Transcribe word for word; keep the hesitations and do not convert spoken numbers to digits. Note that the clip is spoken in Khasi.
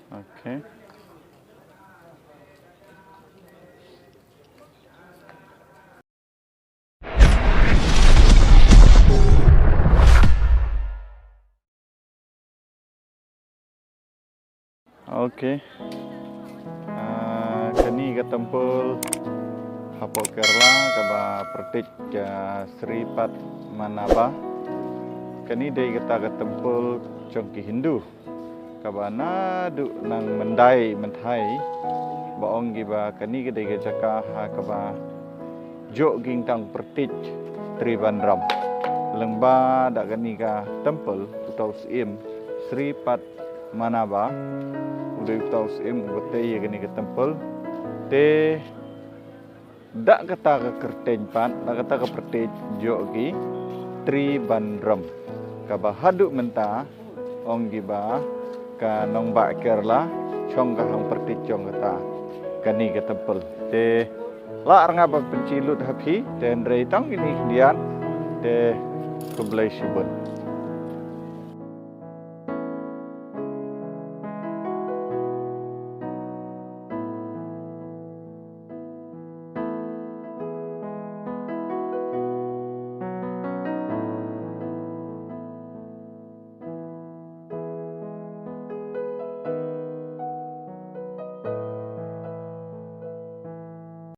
Okay. Okay. Ah, kani ka temple hapoh Kerala kaba pyrthei ka Sri Padmanabha. Kani dei kata ka temple jong ki Hindu kaba naduh nang myndai mynthai ba ong ki ba kani ka dei ka jaka ha kaba joh ki tang pyrthei Tribandrum. Lyngba da kani ka temple uta u syiem Sri Padmanabha u dei uta u syiem uba tei ïa kani ka temple. Te da kata ka kyrteng pat, da kata ka pyrthei joh ki Tribandrum. Kaba haduh mynta ong ki ba ka nongbah Kerala shong ka hang pyrthei jong kata kani ka temple. Te lah rnga ba pynchilut ha phi te hynrei tang kini khyndiat te khublei shibun.